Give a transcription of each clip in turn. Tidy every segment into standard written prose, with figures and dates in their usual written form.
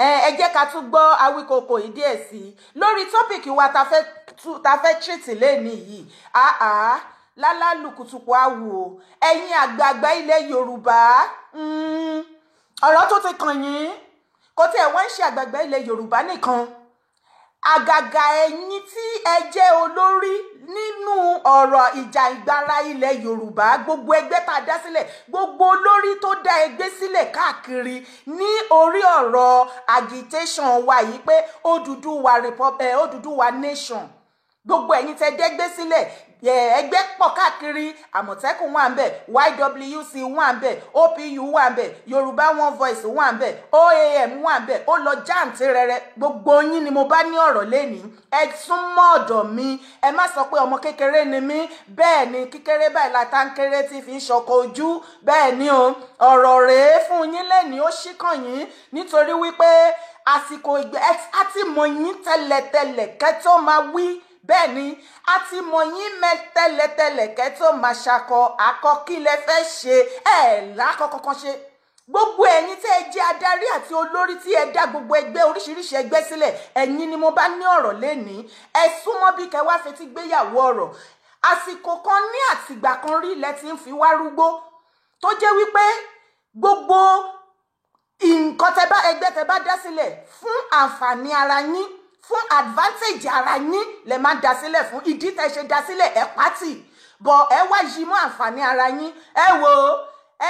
Ẹ jẹ́ ká tún gbọ́ Awíkoko yìí díẹ̀ sí i lórí topic wa ta fẹ́ treat lẹ́ni yìí. Àá lálálùkùtùkù àwò o, ẹ̀yin àgbààgbà ilẹ̀ Yorùbá, ọ̀rọ̀ tó ti kàn yín kò tí ẹ̀ wọ́n ń ṣe àgbààgbà ilẹ̀ Yorùbá nìkan, àgàgà ẹ̀yin tí ẹ jẹ́ olórí nínú ọ̀rọ̀ ìjà ìgbára ilẹ̀ Yorùbá, gbogbo ẹgbẹ́ tá a dá sílẹ̀, gbogbo olórí tó dá ẹgbẹ́ sílẹ̀ káàkiri ní orí ọ̀rọ̀ agitation wa yìí pé Odùduwà Republic, Odùduwà nation, gbogbo ẹ̀yin tẹ́ dẹ́gbẹ́ sílẹ̀, ẹgbẹ́ pọ̀ káàkiri. Àmọ̀tẹ́kùn wà ń bẹ̀, YWC wà ń bẹ̀, OPU wà ń bẹ̀, Yorùbá One Voice wà ń bẹ̀, OAM wà ń bẹ̀, ó lọ jáǹtì rẹrẹ. Gbogbo yín ni mo bá ní ọ̀rọ̀ lẹ́nìí. Ẹ súnmọ́ ọ̀dọ̀ mi. Ẹ má sọ pé ọmọ kékeré ni mí. Bẹ́ẹ̀ ni, kékeré báyìí la tá ń kéré tí fi ń ṣọkọ ojú. Bẹ́ẹ̀ ni o, ọ̀rọ̀ rèé fún yín lẹ́nìí, ó ṣíkàn yín nítorí wípé àsìkò ìgbẹ́ á ti mọ̀ yín tẹ́lẹ̀tẹ́lẹ̀ kẹ́ tó máa wí. Bẹ́ẹ̀ ni, a ti mọ̀ yín mẹ́ tẹ́lẹ̀tẹ́lẹ̀ kẹ́ tó máa ṣakọ akọ. Kí lẹ fẹ́ ṣe? Ẹ̀ lákọ kankan ṣe. Gbogbo ẹ̀yin tẹ́ ẹ jẹ́ adarí àti olórí tí ẹ dá gbogbo ẹgbẹ́, oríṣiríṣi ẹgbẹ́ sílẹ̀, ẹ̀yin ni mo bá ní ọ̀rọ̀ lénìí. Ẹ súnmọ́ bí kẹ́ wá fetí gbéyàwó ọ̀rọ̀. Àsìkò kan ní àtìgbà kan rí ilẹ̀ tí ń fi wá rúgbó, tó jẹ́ wípé gbogbo nǹkan tẹ́ bá ẹgbẹ́ tẹ́ bá dá sílẹ̀, fún àǹfààní ara yín, fún advantage ara yín lẹ máa dá sílẹ̀ fún. Ìdí tẹ́ ṣe dá sílẹ̀ ẹ pátì bọ̀, ẹ wá yí mọ́ àǹfààní ara yín. Ẹ wò ó,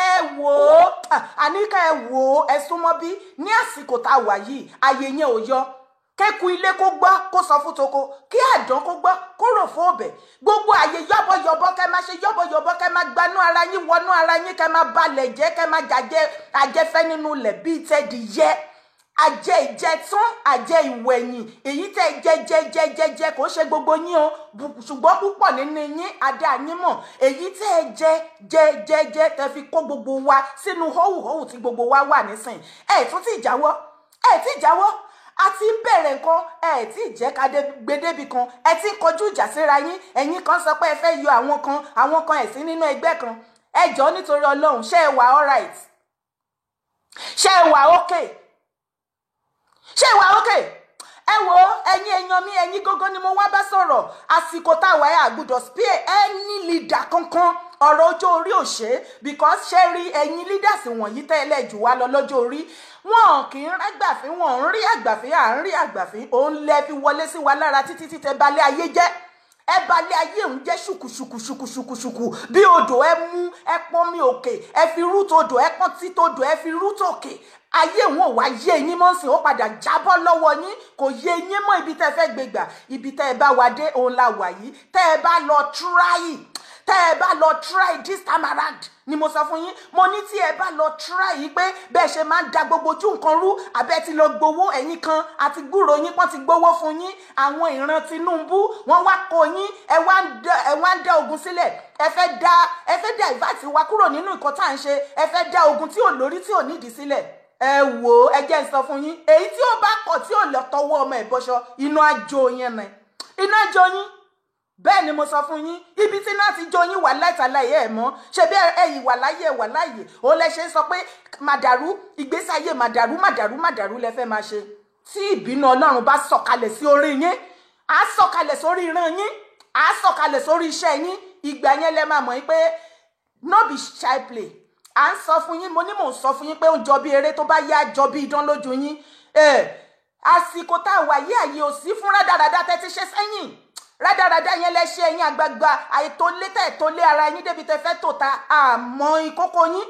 ẹ wò ó, àníkà, ẹ wò ó, ẹ súnmọ́ bí. Ní àsìkò tá a wà yìí, àyè yẹn ò yọ. Kéku ilé kó gbọ́, kó sọ fún toko, kí àdán kó gbọ́, kó rò fún ọbẹ̀. Gbogbo àyè yọ́bọ̀yọ̀bọ̀, kẹ́ máa ṣe yọ́bọ̀yọ̀bọ̀, kẹ́ máa gbanú ara yín wọnú ara yín, kẹ́ máa balẹ̀ jẹ́, kẹ́ máa jàjẹ́ àjẹfẹ́ nínú ilẹ̀ bíi tẹ́díyẹ, àjẹ ìjẹtún, àjẹ ìwẹ̀yìn, èyí tẹ́ jẹ jẹ jẹ jẹ jẹ. Kò ṣe gbogbo yín o, ṣùgbọ́n púpọ̀ nínú yín adá yín mọ̀. Èyí tẹ́ jẹ jẹ jẹ jẹ, tẹ́ fi kó gbogbo wa sínú hóhùhóhù tí gbogbo wa wà nísìn, ẹ̀ tún ti jáwọ́, ẹ̀ ti jáwọ́. A ti ń bẹ̀rẹ̀ nǹkan, ẹ tí ì jẹ́ ká gbedébi kan, ẹ ti ń kọjú ìjà síra yín. Ẹ̀yin kan sọ pé ẹ fẹ́ yọ àwọn kan, àwọn kan ẹ̀ sí nínú ẹgbẹ́ kan. Ẹ jọ̀ọ́, nítorí Ọlọ́run, ṣé ẹ wà alright? Ṣé ẹ wà okay? Ṣé ẹ wà okay? Ẹ wo, ẹ̀yin èèyàn mi, ẹ̀yin gógó ni mo wá bá sọ̀rọ̀. Àsìkò táwa ẹ̀ àgùdọ̀ spare any leader kankan. Ọ̀rọ̀ ọjọ́ orí ò ṣe, because ṣé rí ẹ̀yin leaders wọ̀nyí tẹ́lẹ̀ jù wá lọ lọ́jọ́ orí, wọn kì í rágbàfín, wọn ń rí àgbàfín, à ń rí àgbàfín. Òun lẹ fi wọlé sí wa lára títí títẹ balẹ̀ ayé jẹ́. Ẹ balẹ̀ ayé òun jẹ́ ṣùkùṣùkù ṣùkùṣùkù bí odò. Ẹ mú ẹ pọ́n mi òkè, ẹ fi rúùtù odò, ẹ pọ́n títodò, ẹ fi rúùtù òkè. Ayé òun ò wá yé yín mọ́ sí, ó padà jábọ́ lọ́wọ́ yín. Kò yé yín mọ́ ibi tẹ́ fẹ́ gbégbà. Ibi tẹ́ ẹ bá wa dé òun la wà yìí. Tẹ́ ẹ bá lọ try, tẹ́ ẹ bá lọ try this time around ni mo sọ fún yín. Mo ní tí ẹ bá lọ try yìí pé bẹ́ẹ̀ ṣe máa ń da gbogbo ojú nǹkan rú, àbẹ́ ti lọ gbowó, ẹ̀yin kan àti gbúrò yín pọ́n ti gbowó fún yín. Àwọn ìran Tinubu wọ́n wá kó yín, ẹ wá ń dá ogun sílẹ̀. Ẹ fẹ́ dá ìfàtí wa kúrò nínú nǹkan tá à ń ṣe. Ẹ fẹ́ dá ogun tí ò lórí, tí ò nídìí sílẹ̀. Ẹ wò ó, ẹ jẹ́ n sọ fún yín, èyí tí ó bá kọ̀ tí ò lọ tọwọ́ ọmọ ẹ̀ bọ́ṣọ, iná á jó yẹn ni, iná jó yín. Bẹ́ẹ̀ ni mo sọ fún yín. Ibi tí náà ti jó yín wà láìtàláyé ẹ̀ mọ́ ṣe bí ẹ̀yìn wà láyé ẹ̀ wà láàyè. Ó lẹ ṣe ń sọ pé màdàrú, ìgbésí ayé màdàrú, màdàrú, màdàrú lẹ fẹ́ máa ṣe. Tí ìbínú Ọlọ́run bá sọ̀kalẹ̀ sí orí yín, á sọ̀kalẹ̀ sórí ìran yín, á sọ̀kalẹ̀ sórí iṣẹ́ yín. Ìgbà yẹn lẹ máa mọ̀ yín pé no be shy play. À ń sọ fún yín, mo ní mò ń sọ fún yín pé ó ń jọ bí eré, tó bá yá jọ bí idán lójú yín. Àsìkò tá a wà yí, àyè ò sí fún rádaràda tẹ́ ti ṣe sẹ́yìn. Rádaràda yẹn lẹ ṣe, ẹ̀yin àgbààgbà àìtó létà ètò lé ara yín débi tẹ́ fẹ́ tò ta. Àmọ́ ìkókó yín,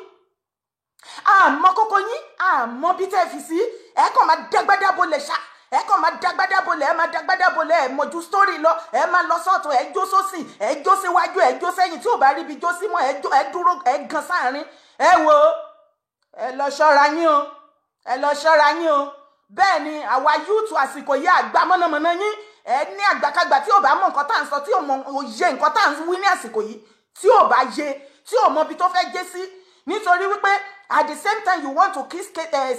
àmọ́ kókó yín, àmọ́ bí tẹ́ fi sí. Ẹ kàn máa dágbádá bolẹ̀ ṣá, ẹ kàn máa dágbádá bolẹ̀, ẹ máa dágbádá bolẹ̀. Ẹ mọ̀jú story lọ, ẹ máa lọ sọ́ọ̀tún, ẹ jó sósì, ẹ jó síwájú, ẹ jó sẹ́yìn. Tí ò bá rí ibi jó sí mọ́, ẹ jó, ẹ dúró, ẹ gan sáàrin. Ẹ wo, ẹ lọ ṣọ́ra yín o, ẹ lọ ṣọ́ra yín o. Bẹ́ẹ̀ ni, àwa youth àsìkò yìí, àgbà mọ̀nàmọ́ná yín. Ẹ ní àgbàkagbà tí ò bá mọ nǹkan tá à ń sọ, tí ò mọ òye nǹkan tá à ń wí ní àsìkò yìí, tí ò bá yé, tí ò mọ ibi tó fẹ́ jẹ́ sí, nítorí wípé at the same time you want to kiss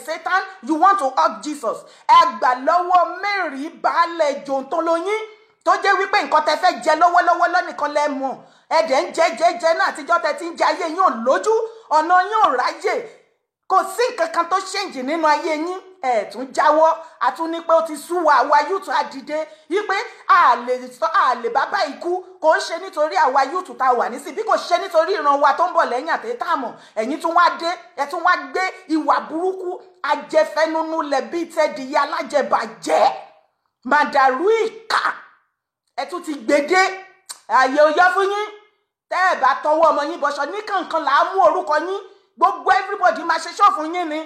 Satan, you want to hug Jesus. Ẹ gbà lọ́wọ́ Mary baálẹ̀ jòǹtólóyín, tó jẹ́ wípé nǹkan tẹ́ fẹ́ jẹ lọ́wọ́lọ́wọ́ lọ́nìkan lẹ́ mọ̀. Ẹ dẹ̀ ń jẹ jẹ jẹ náà. Àtijọ́ tẹ́ ti ń jẹ, ayé yín ò lójú ọ̀nà yín, ò ráyè. Kò sí nǹkan kan tó change nínú ayé yín. Ẹ̀ tún jáwọ́, àtún ní pé ó ti sú wa. Àwa youth àdìde wípé a lè sọ, a lè bá báyìí kú. Kò ń ṣe nítorí àwa youth tá a wà nísìn, bí kò ṣe nítorí ìran wa tó ń bọ̀ lẹ́yìn àtẹ̀tàmọ̀. Ẹ̀yin tún wá dé, ẹ̀ tún wá gbé ìwà burúkú ajẹfẹnunu lẹ̀ bíi tẹ́dìyẹ alájẹbàjẹ́ màdàrú ìkà, ẹ̀ tún ti gbèdé. Ààyè ò yọ fún yín. Tẹ́ ẹ̀ bá tọwọ́ ọmọ yín bọṣọ ní kankan là á mú orúkọ yín. Gbogbo everybody máa ṣe ṣọ́ọ̀fù yín ni.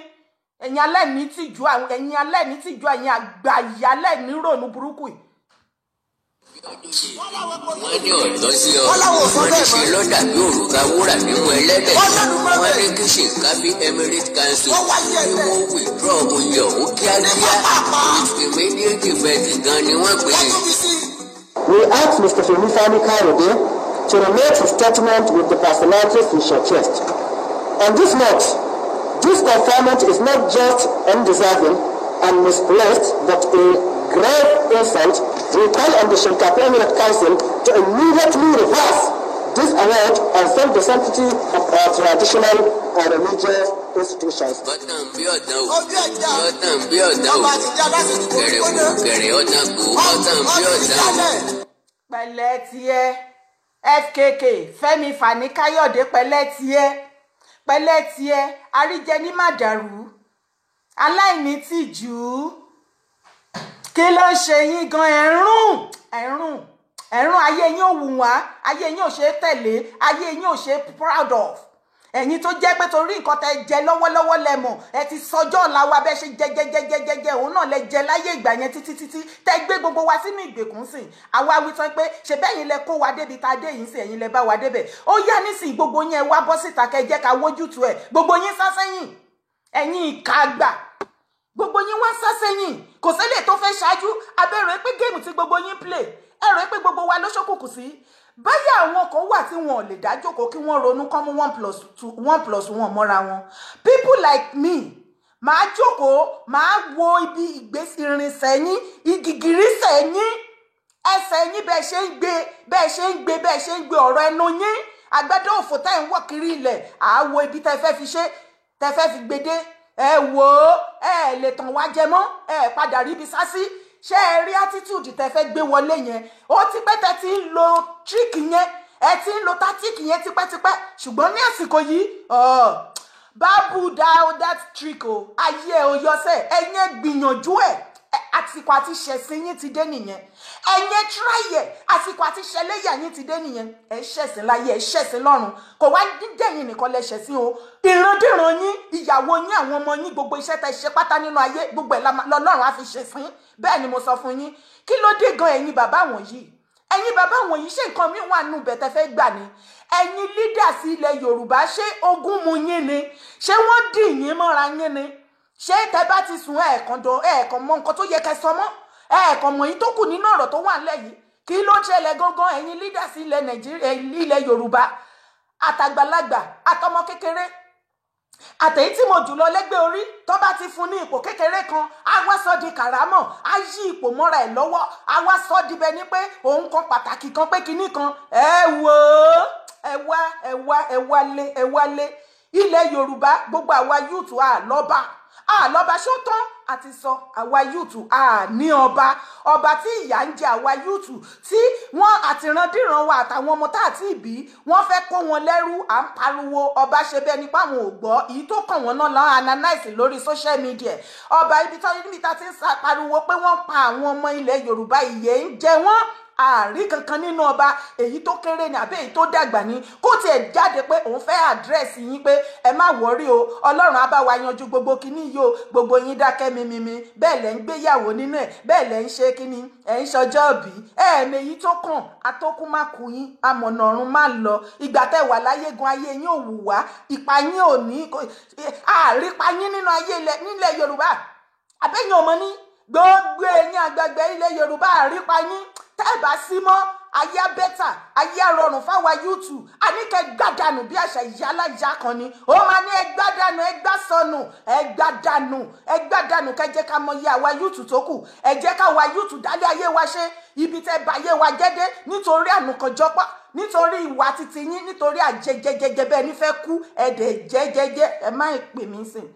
Ẹ̀yin aláìní tìjú, ẹ̀yin aláìní tìjú, ẹ̀yin àgbàyà aláìní rònú burúkú yìí. Wọ́n ní ọ̀tọ́ sí ọ. Wọ́n ní ṣe lọ́dà bí òrùka wúrà nímú ẹlẹ́dẹ̀. Wọ́n ní kí Shinkafi Emirate Council kí wọ́n withdraw oyè ọ̀hún kíákíá, with immediate effect gan ni wọ́n pè é. We asked Mr. Femi Fani Kayode to relate his statement with the personalities in shortest. On this note, this conferment is not just undeserving and misplaced, but a grave insult. We call on the Shinkafi Emirate Council to immediately reverse this award and save the sanctity of our traditional and religious institutions. Ọ̀tàn bí ọ̀tàn o, ọ̀tàn bí ọ̀tàn o, kẹrẹ̀ kò kẹrẹ̀, ọ̀tàn kò ọ̀tàn bí ọ̀tàn o. Pẹ̀lẹ́ tiẹ̀, FKK, Fẹ́mi Fani Káyọ̀dé, pẹ̀lẹ́ tiẹ̀, pẹ̀lẹ́ tiẹ̀. Àríjẹ ní màdàrú, aláìní tìjú, kí ló ń ṣe yín gan? Ẹ̀rùn, ẹ̀rùn, ẹ̀rùn. Ayé yín ò wù wá, ayé yín ò ṣe é tẹ̀lé, ayé yín ò ṣe é proud of. Ẹ̀yin tó jẹ́ pé torí nǹkan tẹ́ jẹ lọ́wọ́lọ́wọ́ lẹ mọ̀, ẹ ti sọjọ́ ọ̀la wa. Bẹ́ẹ̀ ṣe jẹ jẹ jẹ jẹ jẹ jẹ, òun náà lẹ jẹ láyé ìgbà yẹn títí títí tẹ́ gbé gbogbo wa sínú ìgbèkùn sìn. Àwa wí tán pé ṣe bẹ́yìn lẹ kó wa débi tá a dé yìí sìn, ẹ̀yin lẹ bá wa débẹ̀. Ó yá nísìn, gbogbo yẹn wá bọ́ síta, kẹ́ jẹ́ ká wójútu ẹ̀. Gbogbo yín sá sẹ́yìn, ẹ̀yin ìka àgbà, gbogbo yín wá sá sẹ́yìn. Kò sẹ́lẹ̀ tó fẹ́ ṣáájú abẹ́rẹ́ pé game tí gbogbo yín play, ẹ̀rọ pé gbogbo wa ló ṣókùnkùn sí báyà. Àwọn kan wà tí wọn ò lè dá jókòó kí wọ́n ronú kán mú one plus two, one plus one mọ́ra wọn. People like me, màá jókòó, màá wo ibi ìgbésí irinṣẹ́ yín, ìgìgìrísẹ̀ yín, ẹsẹ̀ yín, bẹ́ẹ̀ ṣe ń gbé, bẹ́ẹ̀ ṣe ń gbé, bẹ́ẹ̀ ṣe ń gbé ọ̀rọ̀ ẹnu yín, àgbẹ̀dẹ òfò tẹ́ ń wọ̀ kiri ilẹ̀. Àá wo ibi tẹ́ fẹ́ fi ṣe, tẹ́ fẹ́ fi gbede. Ẹ wò ó, ẹ lè tàn wá jẹ mọ́, ẹ padà ríbi sá sí. Ṣé ẹ rí attitude tẹ́ fẹ́ gbé wọlé yẹn? Ó ti pẹ́ tẹ́ ti ń lo trick yẹn, ẹ ti ń lo tactic yẹn tipẹ́tipẹ́, ṣùgbọ́n ní àsìkò yìí, bábù down that trick o. Ayé ẹ ò yọsẹ̀. Ẹ̀yin ẹ gbìyànjú ẹ̀. Àsìkò àti ṣẹ̀sìn yín ti dé nìyẹn. Ẹ̀yin ẹ try ẹ̀. Àsìkò àti ṣẹlẹ́yà yín ti dé nìyẹn. Ẹ ṣẹ̀sìn láyé, ẹ ṣẹ̀sìn lọ́run. Kò wá jẹ́yìn nìkan lẹ ṣẹ̀sìn o, ìrandíran yín, ìyàwó yín, àwọn ọmọ yín, gbogbo iṣẹ́ tẹ ṣe pátá nínú ayé, gbogbo ẹ̀ lọ́lọ́run á fi ṣẹ̀sìn. Bẹ́ẹ̀ ni mo sọ fún yín. Kí ló dé gan, ẹ̀yin bàbá wọ̀nyí? Ẹ̀yin bàbá wọ̀nyí, ṣé nǹkan mi wà nù bẹ̀ tẹ́ fẹ́ gbà ni? Ẹ̀yin leaders ilẹ̀ Yorùbá, ṣé ogún mu yín ni? Ṣé wọ́n dì yín mọ́ra yín ni? Ṣé tẹ́ bá ti sùn, ẹ̀ẹ̀kan dán, ẹ̀ẹ̀kan mọ nǹkan tó yẹ kẹ́ sọ mọ́, ẹ̀ẹ̀kan mọ̀ yín tó kù nínú ọ̀rọ̀ tó wà nílẹ̀ yìí? Kí ló ń ṣẹlẹ̀ gangan, ẹ̀yin leaders ilẹ̀ Nàìjíríà, ilẹ̀ Yorùbá, àtàgbàlagbà, àtọmọ kékeré, àtẹ̀yí tí mo jùlọ lẹ́gbẹ́ orí? Tó bá ti fún ní ipò kékeré kan, á wá sọ di kàrámọ̀, á yí ipò mọ́ra ẹ̀ lọ́wọ́, á wá sọ di bẹ́ẹ̀ ni pé òun kan pàtàkì kan pé kinní kan. Ẹ wò ó, ẹ wá, ẹ wá, ẹ wálé, ẹ wálé. Ilẹ̀ Yorùbá, gbogbo àwa youth, à lọ́ba, à lọ́ba. Ṣó tán àti sọ àwa youth à ní ọba? Ọba tí ìyà ń jẹ àwa youth, tí wọ́n àtìrandíran wa àtàwọn ọmọ tá àti ìbí wọ́n fẹ́ kó wọn lẹ́rú, à ń pariwo ọba ṣe bẹ́ẹ̀ nípa àwọn ò gbọ́. Èyí tó kàn wọ́n náà lọ́n analyse lórí social media. Ọba ibi tó níbi tá ti ń pariwo pé wọ́n pa àwọn ọmọ ilẹ̀ Yorùbá, ìyè ń jẹ wọ́n, ààrí kankan nínú ọba, èyí tó kéré ni àbí èyí tó dàgbà ni, kó tiẹ̀ jáde pé òun fẹ́ address yín pé ẹ má worry o, Ọlọ́run á bá wa yanjú gbogbo kinní yìí o. Gbogbo yín dákẹ́ mímímí. Bẹ́ẹ̀ lẹ́ ń gbéyàwó nínú ẹ̀, bẹ́ẹ̀ lẹ́ ń ṣe kinní, ẹ̀ ń ṣọjọ́ òbí ẹ̀ẹ̀mẹ̀. Èyí tó kàn atókù má kú yín, amọ̀nà ọ̀run má lọ. Ìgbà tẹ́ wà láyé gan, ayé yín ò wù wá, ìpa yín ò ní àrípa yín nínú ayé nílẹ̀ Yorùbá. Àbẹ́yìn ọmọ ní gbogbo ẹ̀yin àgbàgbà ilẹ̀ Yorùbá, àrípa yín. Tẹ́ ẹ̀ bá sí mọ́, ayé better, ayé rọrùn fáwa youth. Àníkẹ́ gbàdánù bí àṣà ìyá kan ni ó máa ní. Ẹ gbàdánù, ẹ gbà sọnù, ẹ gbàdánù, ẹ gbàdánù. Kẹ́ jẹ́ ká mọ iye àwa youth tó kù. Ẹ jẹ́ ká wa youth dálé ayé wa ṣe. Ibi tẹ́ bá ayé wa jẹ́ dé, nítorí ànùkànjọpọ̀, nítorí ìwà titi yín, nítorí àjẹjẹjẹjẹ bẹ́ẹ̀ ní fẹ́ kú, ẹ̀dẹ̀ jẹ́jẹ́jẹ́. Ẹ má pè mí sìn.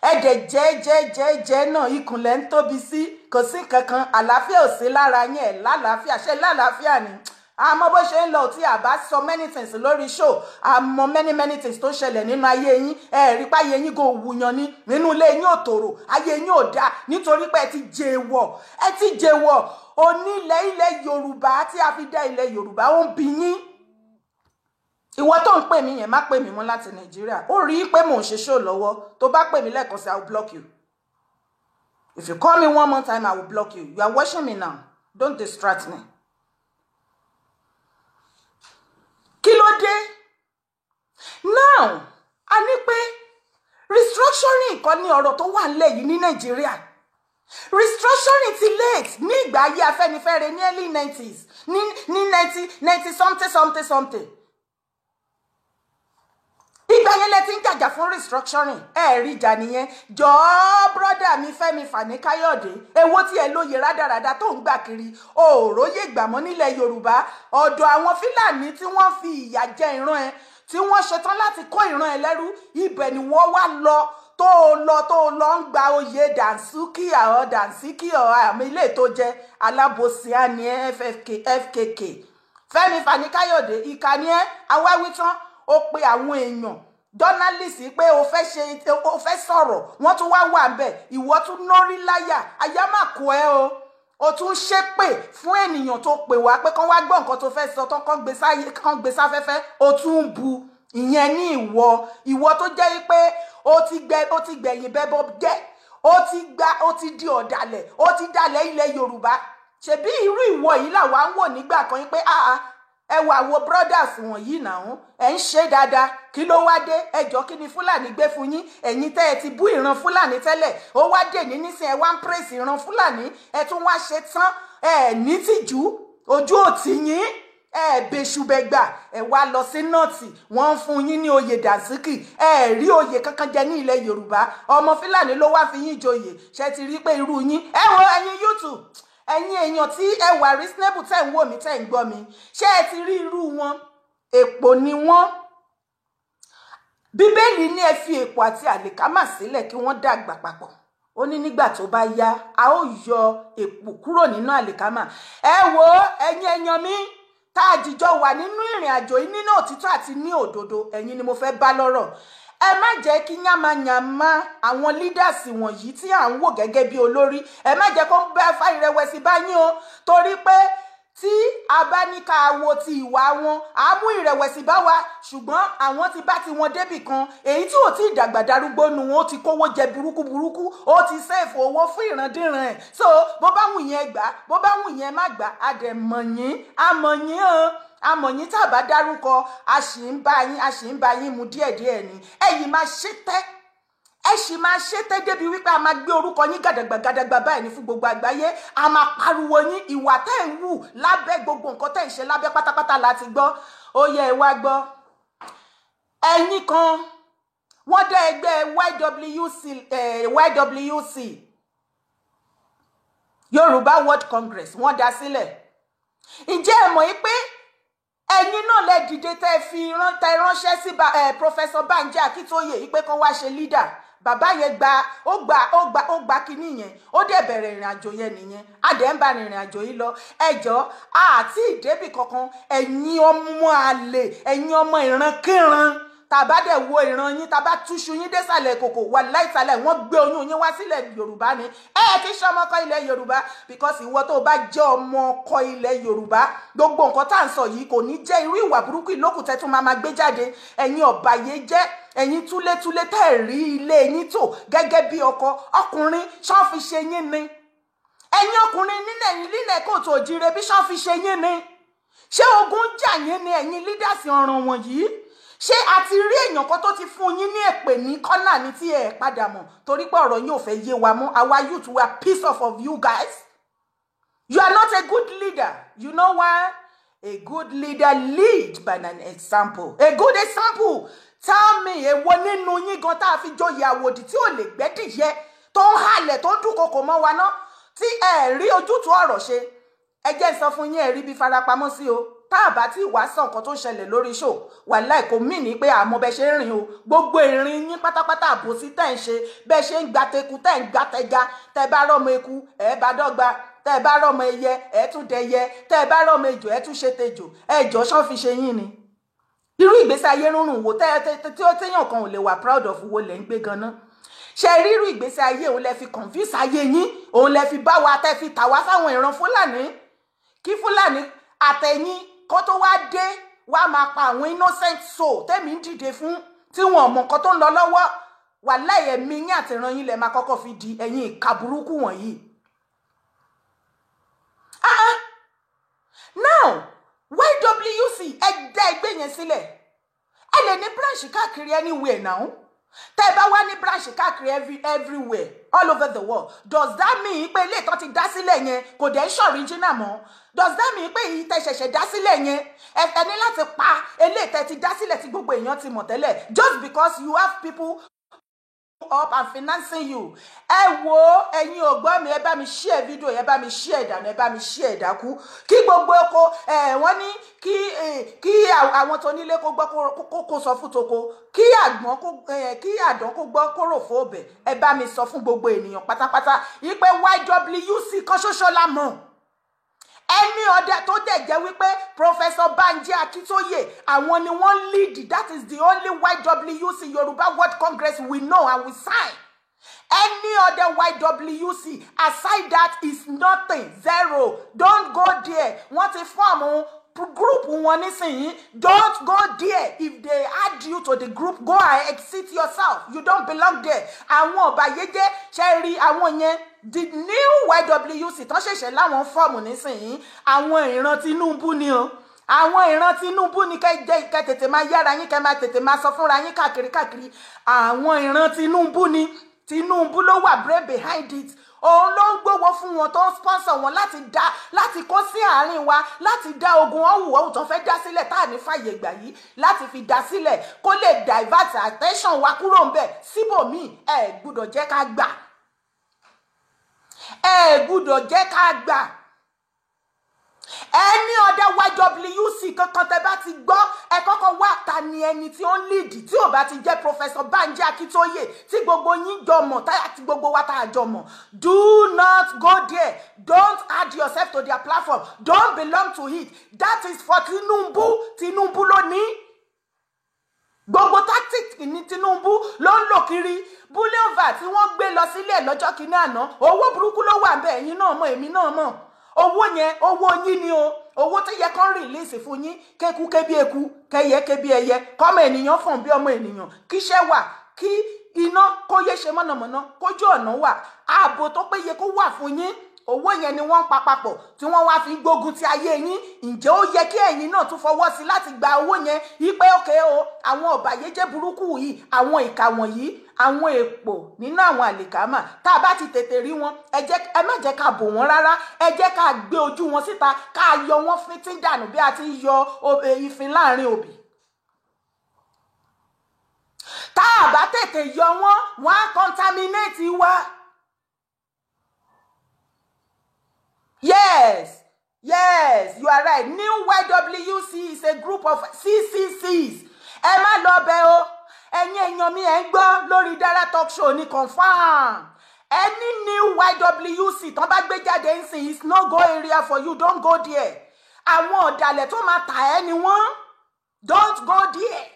Ẹ̀dẹ̀ jẹ́ jẹ́ jẹ́ jẹ́ náà, ikùn lẹ̀ ń tóbi sí, kò sí kankan, àlàáfíà ò sí lára yín. Ẹ̀ lálàáfíà, ṣe lálàáfíà ni? Àmọ́ bó ṣe ń lọ tí a bá sọ many things lórí show, àmọ́ many many things tó ṣẹlẹ̀ nínú ayé yín. Ẹ rí páyé yín kò wùyàn ní nínú ilé yín, ò tòrò, ayé yín ò dáa, nítorí pé ẹ ti jèèwọ̀, ẹ ti jèèwọ̀. Onílẹ̀ ilẹ̀ Yorùbá tí a fi dá ilẹ̀ Yorùbá, ó ń bi yín. Ìwọ tó ń pè mí yẹn, má pè mí mọ́ láti Nàìjíríà. Ó rí i pé mò ń ṣe show lọ́wọ́. Tó bá pè mí lẹ́ẹ̀kan sí, I will block you. If you call me one more time, I will block you. You are watching me now, don't distract me. Kí ló dé now? A ní pé restructuring kan ní ọ̀rọ̀ tó wà nílẹ̀ yìí ní Nàìjíríà. Restructuring ti late ní ìgbà ayé Afẹ́nifẹ́re ní early 90s, ní ninety something something something. Ìgbà yẹn lẹ ti ń jàjà fún restructuring, ẹ rí ìjà nìyẹn. Jọ̀ọ́, brother mi Fẹ́mi Fani Káyọ̀dé, èwo tí ẹ lóye rádaràda tó ń gbà kiri òòróyè gbàmọ́ nílẹ̀ Yorùbá, ọ̀dọ̀ àwọn Fúlàní tí wọ́n fi ìyà jẹ ìran ẹ, tí wọ́n ṣetán láti kó ìran ẹ lẹ́rú, ibẹ̀ ni wọ́n wá lọ, tó o lọ, tó o lọ ń gba oyè dànsúkì ọ̀ dànsíkì ọ̀ àmì ilé tó jẹ alábòsí á ní FFK FKK. Fẹ́mi Fani Káyọ̀dé, ìkànnì ẹ awáwí tán, ó pe àwọn èèyàn journalist pé o fẹ́ ṣe, o fẹ́ sọ̀rọ̀, wọ́n tún wá wà ńbẹ̀. Ìwọ tún nórí láyà, àyà má kó ẹ o. O tún ṣépè fún ènìyàn tó pè wá pé kán wá gbọ́ nǹkan tó fẹ́ sọ tán, kán gbé sáfẹ́fẹ́, o tún ń bu ìyẹn ní ìwọ. Ìwọ tó jẹ́ pé o ti gbẹ̀yìn bẹ́bọ jẹ́, o ti gba, o ti di ọ̀dàlẹ̀, o ti dalẹ̀ ilẹ̀ Yorùbá. Ṣebí irú ìwọ yìí làwa ń wò nígbà kan pé, ah, ẹ wà wo brothers wọ̀nyí náà, ẹ ń ṣe dáadáa, kí ló wá dé? Ẹjọ́, kí ni Fúlàní gbé fún yín? Ẹ̀yin tẹ́ ẹ ti bú ìran Fúlàní tẹ́lẹ̀, ó wá dé ní nísìn, ẹ wá ń praise ìran Fúlàní. Ẹ tún wá ṣe tán, ẹ ní tìjú, ojú òtí yín, ẹ bẹṣubẹgbà, ẹ wá lọ sí North, wọ́n ń fún yín ní oyè dànsíkì. Ẹ rí oyè kankan jẹ ní ilẹ̀ Yorùbá, ọmọ Fúlàní ló wá fi yín joyè. Ṣe ti rí pé irú yín, ẹ wo ẹ̀yin YouTube, ẹ̀yin èèyàn tí ẹ wà reasonable, tẹ́ ń wò mí, tẹ́ ń gbọ́ mi, ṣé ẹ ti rí irú wọn? Èpò ni wọ́n. Bíbélì ní ẹ fi èpò àti àlìkámà sílẹ̀ kí wọ́n dàgbà papọ̀. Ó ní nígbà tó bá yá, a ó yọ èpò kúrò nínú àlìkámà. Ẹ wo ẹ̀yin èèyàn mi tá a jìjọ wà nínú ìrìn àjò yìí, nínú òtítọ́ àti ní òdodo, ẹ̀yin ni mo fẹ́ bá lọ́rọ̀. Ẹ má jẹ́ kí yánmayànmá àwọn leaders wọ̀nyí tí à ń wò gẹ́gẹ́ bí olórí, ẹ má jẹ́ kó ń bá fa ìrẹ̀wẹ̀sì bá yín o, torí pé tí a bá ní ká wo ti ìwà wọn, á mú ìrẹ̀wẹ̀sì bá wa. Ṣùgbọ́n àwọn ti bá ti wọn débì kan, èyí tí ò tí ì dàgbà darúgbó nu wọn, ó ti kówó jẹ burúkú burúkú, ó ti save owó fún ìrandíran ẹ̀. So bó bá wù yẹn gbà, bó bá wù yẹn má gbà, á dẹ̀ mọ̀ yín, á mọ̀ yín o, àmọ̀ yín. Tá a bá dárúkọ, a sì ń bá yín, a sì ń bá yín mu díẹ̀díẹ̀ ni. Ẹ̀yin máa ṣe tẹ́, ẹ sì máa ṣe tẹ́ débi wípé a máa gbé orúkọ yín gàdàgbà gàdàgbà báyìí ní fún gbogbo àgbáyé. A máa pariwo yín, ìwà tẹ́ ń wù lábẹ́, gbogbo nǹkan tẹ́ ń ṣe lábẹ́ pátápátá láti gbọ́. Ó yẹ ẹ wá gbọ́. Ẹ̀yin kan, wọ́n dá ẹgbẹ́ YWC, YWC, Yorùbá World Congress, wọ́n dá sílẹ̀. Ǹjẹ́ ẹ mọ̀ yí pé ẹ̀yin náà lẹ dìde, tẹ́ fi tẹ́ ránṣẹ́ sí Professor Banji Akíntóyè yìí pé kán wá ṣe leader? Bàbá yẹn gba, ó gba, ó gba, ó gba kinní yẹn, ó dẹ̀ bẹ̀rẹ̀ ìrìn àjò yẹn nìyẹn. A dẹ̀ ń bá ìrìn àjò yìí lọ. Ẹjọ́ àti ìdébì kankan. Ẹ̀yin ọmọ àlè, ẹ̀yin ọmọ ìrankíran, tàbá dẹ̀ wo ìran yín, tàbá túṣu yín désàlẹ̀ kòkò wà láìsàlẹ̀, wọ́n gbé oyún yín wá sílẹ̀ Yorùbá ni. Ẹ kì í ṣe ọmọ ọkọ ilẹ̀ Yorùbá, because ìwọ tó bá jẹ́ ọmọ ọkọ ilẹ̀ Yorùbá, gbogbo nǹkan tá à ń sọ yìí kò ní jẹ́ irú ìwà burúkú ìlókùn tẹ́ tún máa máa gbé jáde. Ẹ̀yin ọ̀bàyé jẹ́, ẹ̀yin túlétúlé tẹ́ ẹ̀ rí ilé yín tò gẹ́gẹ́ bí ọkọ ọkùnrin, ṣán fi ṣe yín ni? Ẹ̀yin ọkùnrin nílẹ̀ kóòtù òjìrè bí, ṣán fi ṣe yín ni? Ṣé ogun jà yín ni, ẹ̀yin leaders ọ̀ràn wọ̀nyí? Ṣé a ti rí èèyàn kan tó ti fún yín ní èpè ní kọ́nà ní tí ẹ padà mọ̀? Torí pé ọ̀rọ̀ yín ò fẹ́ yé wa mọ́. Àwa youth, we are pissed off of you guys. You are not a good leader. You know why? A good leader lead by an example, a good example. Tell me, èwo nínú yín gan tá a fi joyè àwòdì tí ò lè gbẹ́dìyẹ, tó ń halẹ̀, tó ń dúnkokò mọ́ wa ná, tí ẹ rí ojútùú ọ̀rọ̀ ṣe? Ẹ jẹ́ n sọ fún yín, ẹ rí bí farapamọ́ sí o. Tá a bá tí wàá sọ nǹkan tó ń ṣẹlẹ̀ lórí show, wàláì kò mí ní pé àmọ́ bẹ ṣe ń rìn o. Gbogbo ìrìn yín pátápátá, àbòsí tẹ̀ ń ṣe, bẹ́ẹ̀ ṣe ń gba teku tẹ̀ ń gba tẹja. Tẹ́ bá rọ́mọ eku, ẹ̀ bá dọ́gba. Tẹ́ bá rọ́mọ ẹyẹ, ẹ̀ tún dẹyẹ. Tẹ́ bá rọ́mọ ejò, ẹ̀ tún ṣe tejò. Ẹjọ́ ṣán fi ṣe yín ni? Irú ìgbésí ayé rúnrún wo tí ó téèyàn kan ò lè wà proud of wo lẹ̀ ń gbé ganan? Ṣe rírú ìgbésí ayé òun lẹ fi confuse ayé yín, òun lẹ fi bá wa, tẹ́ fi tà wá fáwọn ìran Fúlàní, kí Fúlàní àtẹ̀yìn kó tó wá dé wá máa pa àwọn innocent soul tẹ́mi ń dìde fún, tí wọn ò mọ nǹkan tó ń lọ lọ́wọ́. Wàláhì, ẹ̀mí yín àtìran yín lẹ máa kọ́kọ́ fi di, ẹ̀yin ìka burúkú wọ̀nyí. Ah ah, now YWC, ẹ dá ẹgbẹ́ yẹn sílẹ̀. Ẹ lè ní branch káàkiri anywhere now. Tẹ́ ẹ bá wá ní branch káàkiri everywhere all over the world, does that mean pé ilé ìtọ́ ti dá sílẹ̀ yẹn kò dẹ̀ ń ṣe original mọ́? Does that mean pé èyí tẹ́ ṣẹ̀ṣẹ̀ dá sílẹ̀ yẹn, ẹ ní láti pa eléyìí tẹ́ ti dá sílẹ̀ tí gbogbo èèyàn ti mọ̀ tẹ́lẹ̀, just because you have people up and financing you? Ẹ wo, ẹ̀yin ò gbọ́ mi. Ẹ bá mi share video, ẹ bá mi share ìdànù, ẹ bá mi share ìdákú, kí gbogbo oko ẹ wọ́n ní kí àwọn tó nílé kó gbọ́, kó sọ fún toko, kí àgbọn kó kí àdán kó gbọ́, kó rò fún ọbẹ̀. Ẹ bá mi sọ fún gbogbo ènìyàn pátápátá yí pé YWC kan ṣoṣo la mọ̀. Ẹni ọdẹ tó dẹ̀ jẹ́ wípé Professor Banji Akintoye, àwọn ni wọ́n lead. That is the only YWC, Yoruba World Congress, we know and we sign. Any other YWC aside that is nothing, zero. Don't go there. Wọ́n ti form group wọn nísìnyí. Don't go there. If they add you to the group, go and exit yourself. You don't belong there. Àwọn ọ̀bàyéjẹ́ ṣe rí àwọn yẹn, the new YWC tán ṣẹ̀ṣẹ̀ láwọn form nísìnyí, àwọn ìran Tinubu ni o. Àwọn ìran Tinubu ni. Kẹ́ kẹ́ tètè máa yára yín, kẹ́ máa tètè máa sọ fúnra yín káàkiri káàkiri. Àwọn ìran Tinubu ni. Tinubu ló wà brain behind it. Òun ló ń gbówó fún wọn, tó ń sponsor wọn láti dá, láti kó sí àárín wa, láti dá ogun ọ̀hún ọ̀hún tó fẹ́ dá sílẹ̀ tá à ní fàyè gbà yìí, láti fi dá sílẹ̀ kó lè divert attention wa kúrò ń bẹ̀ síbòmíì. Ẹ gbúdọ̀ jẹ́ ká gbà, ẹ gbúdọ̀ jẹ́ ká gbà. Ẹni ọ̀dẹ YWC kankan tẹ bá ti gbọ́, ẹ kọ́kọ́ wá ta ni ẹni tí ó ń lead. Tí ò bá ti jẹ́ Professor Banji Akintoye tí gbogbo yín jọ mọ̀, táyà tí gbogbo wa tá a jọ mọ̀, do not go there. Don't add yourself to their platform. Don't belong to it. That is for Tinubu. Tinubu ló ní gbogbo tactic ní. Tinubu ló ń lò kiri. Bullion tí wọ́n gbé lọ sílẹ̀ lọ́jọ́ kìíní àná, owó burúkú ló wà bẹ́ẹ̀. Ẹ̀yin náà mọ̀, èmi náà mọ̀. Owó yẹn, owó yín ni o. Owó tó yẹ kán release fún yín, kéku ké bí eku, kẹyẹ ké bí ẹyẹ, kọ́mọ ènìyàn fọ̀n bí ọmọ ènìyàn, kíṣẹ́ wà, kí iná kó yé ṣe mọ̀nàmọ́ná, kójú ọ̀nà wà, ààbò tó péye kó wà fún yín. Owó yẹn ni wọ́n ń pa papọ̀ tí wọ́n wá fi gbógun ti ayé yín. Ǹjẹ́ ó yẹ kí ẹ̀yin náà tún fọwọ́ sí láti gba owó yẹn yí pé òkè o, àwọn ọ̀bàyéjẹ́ burúkú yìí, àwọn ìkà wọ̀nyí, àwọn èpò nínú àwọn àlìkámà, tá a bá ti tètè rí wọn, ẹ jẹ́ ẹ má jẹ́ ká bò wọ́n rárá. Ẹ jẹ́ ká gbé ojú wọn síta, ká yọ wọ́n fíntín dànù bí a ti ń yọ ìfín láàrin òbí. Tá a bá tètè yọ wọ́n, wọ́n á contaminate wa. Yes, you are right. New YWC is a group of CCCs. Ẹ má lọ bẹ̀ o. Ẹ̀yin èèyàn mi, ẹ̀ ń gbọ́ lórí Dara Talk Show ní confam. Any new YWC tán bá gbé jáde ń sìn is no go area for you. Don't go there. Àwọn ọ̀dàlẹ̀ tó máa tà ẹ́ ni wọ́n. Don't go there.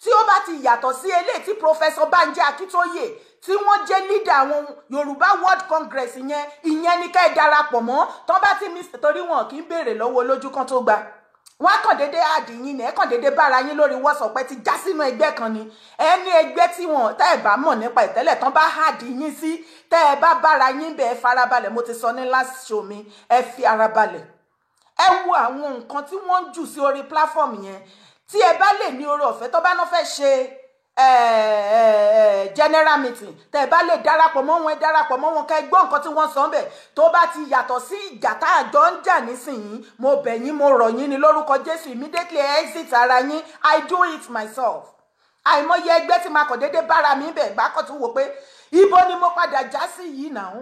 Tí ó bá ti yàtọ̀ sí eléyìí tí Professor Banji Akintoye, tí wọ́n jẹ́ leader àwọn Yorùbá World Congress yẹn, ìyẹn ni ká ẹ darapọ̀ mọ́. Tán bá ti miss, torí wọn kì í béèrè lọ́wọ́ olójú kan tó gba, wọ́n á kàn déédéé add yín ni. Ẹ kàn déédéé bára yín lórí WhatsApp, ẹ ti já sínú ẹgbẹ́ kan ni. Ẹ ní ẹgbẹ́ tí wọ́n tẹ́ ẹ bá mọ̀ nípa ìtẹ́lẹ̀ tán bá add yín sí, tẹ́ ẹ bá bára yín bẹ́ẹ̀, farabalẹ̀. Mo ti sọ ní last show mi, ẹ fi ara balẹ̀, ẹ wo àwọn nǹkan tí wọ́n ń jù sí orí platform yẹn. Tí ẹ bá lè ní oore ọ̀fẹ́, tó bá náà fẹ́ ṣe general meeting, tẹ́ ẹ bá lè darapọ̀ mọ́ wọn, ẹ darapọ̀ mọ́ wọn, ká ẹ gbọ́ nǹkan tí wọ́n sọ ń bẹ̀. Tó bá ti yàtọ̀ sí ìjà tá a jọ ń jà nísìnyí, mo bẹ̀ yín, mo rọ̀ yín ní lórúkọ Jésù, immediately exit ara yín. I do it myself. Àìmọye ẹgbẹ́ tí màá kàn déédéé bára mi bẹ̀, bá kàn tún wò pé ibo ni mo padà já sí yìí náà.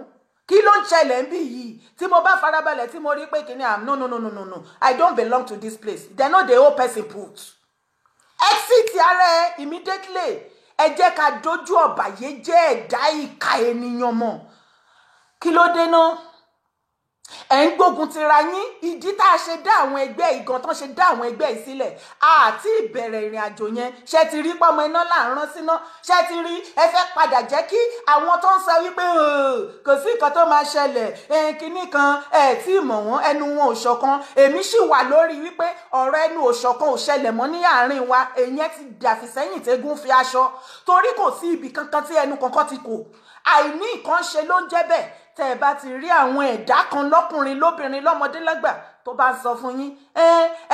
Kí ló ń ṣẹlẹ̀ ń bí yìí? Tí mo bá farabalẹ̀, tí mo rí pé kìíní, am no, no, no, no, no, no, I don't belong to this place. They no dey owe person put. Exit ara ẹ immediately. Ẹ jẹ́ ká dojú ọ̀bàyéjẹ́ ẹ̀dá ìka ènìyàn mọ̀. Kí ló dé náà? Ẹ̀ ń gbógun tira yín. Ìdí tá a ṣe dá àwọn ẹgbẹ́ ìgan tán ṣe dá àwọn ẹgbẹ́ yìí sílẹ̀ àti ìbẹ̀rẹ̀ ìrìn àjò yẹn, ṣe ti rí pọ́mọ iná là ń rán síná? Ṣe ti rí? Ẹ fẹ́ padà jẹ́ kí àwọn tó ń sọ wípé kò sí nǹkan tó máa ṣẹlẹ̀, kinní kan, ẹ̀ tí ì mọ̀ wọ́n, ẹnu wọn ò ṣọ̀kan. Èmi sì wà lórí wípé ọ̀rọ̀ ẹnu ò ṣọ̀kan ò ṣẹlẹ̀ mọ́ ní àárín wa. Èyẹn ti dàfìsẹ́yìn tégún fi aṣọ, torí kò sí ibì kankan tí ẹnu kankan ti kò. Àìní nǹkan ṣe ló ń jẹ́ bẹ́ẹ̀. Tẹ́ ẹ bá ti rí àwọn ẹ̀dá kan, lọ́kùnrin, lóbìnrin, lọ́mọdé, lágbà, tó bá ń sọ fún yín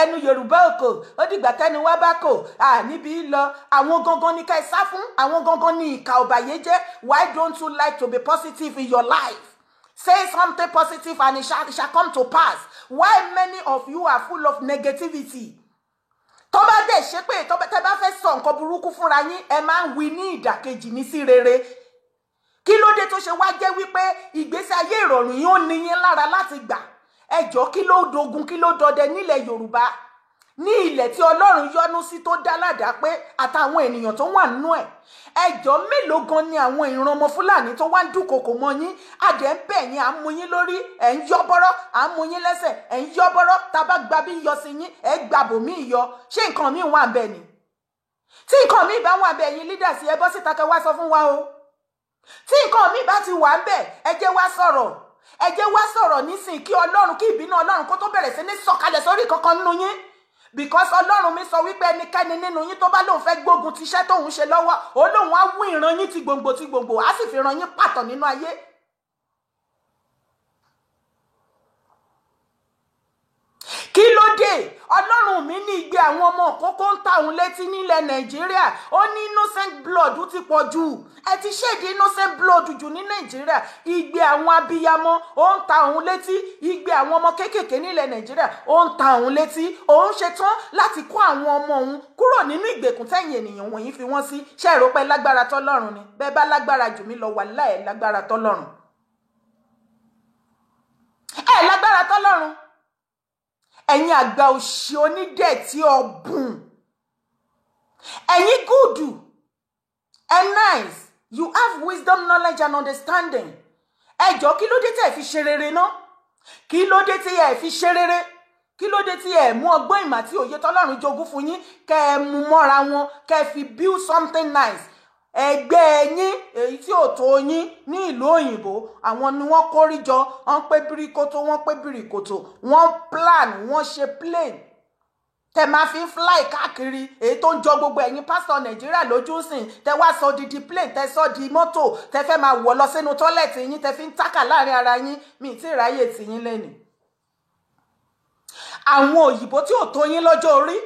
ẹnu Yorùbá òkò, ó dìgbà tẹ́ni wá bá kò níbi lọ, àwọn gangan ní ká ẹ sá fún. Àwọn gangan ní ìkà ọ̀bàyéjẹ́. Why don't you like to be positive in your life? Say something positive and it shall come to pass. Why many of you are full of negativity? Tó bá dẹ̀ ṣe pé tẹ́ bá fẹ́ sọ nǹkan burúkú fúnra yín, ẹ máa ń wí ní ìdàkejì ní sí rere. Kí ló dé tó ṣe wá jẹ́ wípé ìgbésí ayé ìrọ̀rùn yìí ó ní yín lára láti gbà? Ẹjọ́, kí ló dogun, kí ló dọdẹ nílẹ̀ Yorùbá, ní ilẹ̀ tí Ọlọ́run yọ́nú sí, tó dá ládàá pé àtàwọn ènìyàn tó wà nínú ẹ̀? Ẹjọ́, mélòó gan ni àwọn ìran ọmọ Fúlàní tó wá ń dúnkokò mọ́ yín? Adẹ̀ ń bẹ̀ yín, à ń mú yín lórí, ẹ̀ ń yọ́ bọ́rọ́, à ń mú yín lẹ́sẹ̀, ẹ̀ ń yọ́ bọ́rọ́. Tá a bá gba bí yọ sí yín, ẹ̀ gbà bòmí yọ. Ṣé nǹkan míì wà bẹ́ẹ̀ ni? Tí nǹkan míì bá wà bẹ́ẹ̀, yín leaders, ẹ bọ́ síta kẹ́ wá sọ fún wa o. Tí nǹkan míì bá ti wà ń bẹ̀, ẹ jẹ́ wá sọ̀rọ̀, ẹ jẹ́ wá sọ̀rọ̀ nísìnyí, kí Ọlọ́run, kí ìbínú Ọlọ́run kó tó bẹ̀rẹ̀ sí ní sọ̀kalẹ̀ sórí kankan nínú yín, because Ọlọ́run mi sọ wípé ẹnikẹ́ni nínú yín tó bá lóun fẹ́ gbógun ti iṣẹ́ tóun ṣe lọ́wọ́, ó lóun á wú ìran yín ti gbòǹgbò ti gbòǹgbò, á sì fi ìran yín pàtàn nínú ayé. Kí ló dé? Ọlọ́run mi ní igbe àwọn ọmọ òkókó ń ta òun létí nílẹ̀ Nàìjíríà. Ó ní innocent blood ti pọ̀ jù. Ẹ ti shed innocent blood jù ní Nàìjíríà. Igbe àwọn abiyamọ ó ń ta òun létí. Igbe àwọn ọmọ kéékèèké nílẹ̀ Nàìjíríà ó ń ta òun létí. Òun ṣetán láti kó àwọn ọmọ òun kúrò nínú ìgbèkùn tẹ̀yìn ènìyàn wọ̀nyí fi wọ́n sí. Ṣé ẹ rò pé lágbára tọ́lọ́run ni? Bẹ́ẹ̀ bá lágbára jù mí lọ, wà láì lágbára tọ́lọ́run. Ẹ lágbára tọ́lọ́run. Ẹ̀yin àgbà òṣì onídẹ̀tí ọ̀bùn, ẹ̀yin good and nice, you have wisdom, knowledge and understanding. Ẹ jọ̀ọ́, kí ló dé tẹ́ ẹ fi ṣe rere ná? Kí ló dé tí ẹ fi ṣe rere? Kí ló dé tí ẹ mú ọgbọ́n, ìmọ̀ àti òye tọ́lọ́run jogún fún yín, kẹ́ ẹ mú mọ́ra wọn, kẹ́ ẹ fi build something nice? Ẹgbẹ́ yín èyí tí ò tó yín ní ìlú òyìnbó, àwọn ni wọ́n kórí jọ, wọ́n pé bíríkótó, wọ́n pé bíríkótó, wọ́n plan, wọ́n ṣe plane tẹ máa fi ń fly káàkiri, èyí tó ń jọ gbogbo ẹ̀yin pásítọ̀ Nàìjíríà lójú sìn. Tẹ wá sọ di plane, tẹ sọ di mọ́tò, tẹ fẹ́ máa wọ̀ lọ sínú toilet yín, tẹ fi ń tákà láàrin ara yín. Mi ì tí ì ráyè tì yín lẹ́nu. Àwọn òyìnbó tí ò tó yín lọ́jọ́ orí,